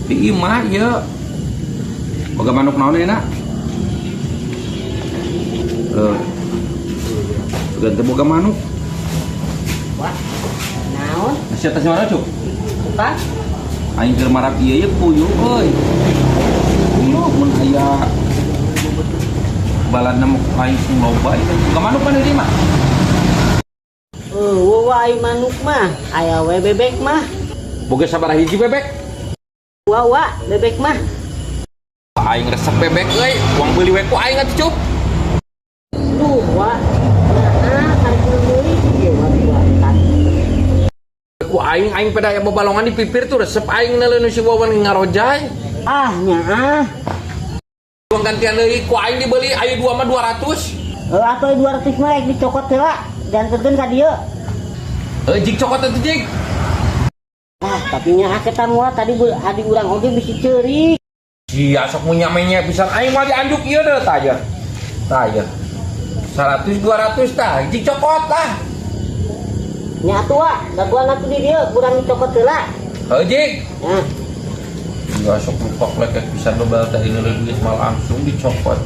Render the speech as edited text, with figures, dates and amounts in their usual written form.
Di imah ieu. Boga manuk naon ayeuna? Eh. Ganti boga manuk. Wah, naon? Sia tas mana, Cuk? Bukan? Aing keur marab ieu ye puyuh euy. Puyuh mun aya baladna mah aing sing loba ieu. Boga manuk mana di imah? Eueuh wae manuk mah, aya we bebek mah. Boga sabaraha hiji bebek? Wa wa bebek mah. Aing resep bebek euy, uang beuli we ku aing atuh, Cuk. Duh, wa. Nah, karek meuli ieu wa buatan. Ku aing aing pada aya babalongan di pipir tuh resep aing neuleuh nu si Wawan ngarojay. Ah, nya ah. Uang gantian deui ku aing dibeli aya dua mah 200. Heuh atuh 200 mah rek dicokot heula, dianterkeun ka dieu. Heuh jig cokot atuh jig. Ah, tapi nya ah kita moal tadi adi urang oge bisi ceurik. Sia sok munya-menya pisan aing mah dianjuk ieu deh tah ya. Tah ya. 100 200 tah jig cokot lah. Nya atuh wa, dagoan atuh di dieu kurang dicokot heula. Heuh jig. Nah, Enggak sok lupa leket pisan dobel teh ini duit mah langsung dicokot.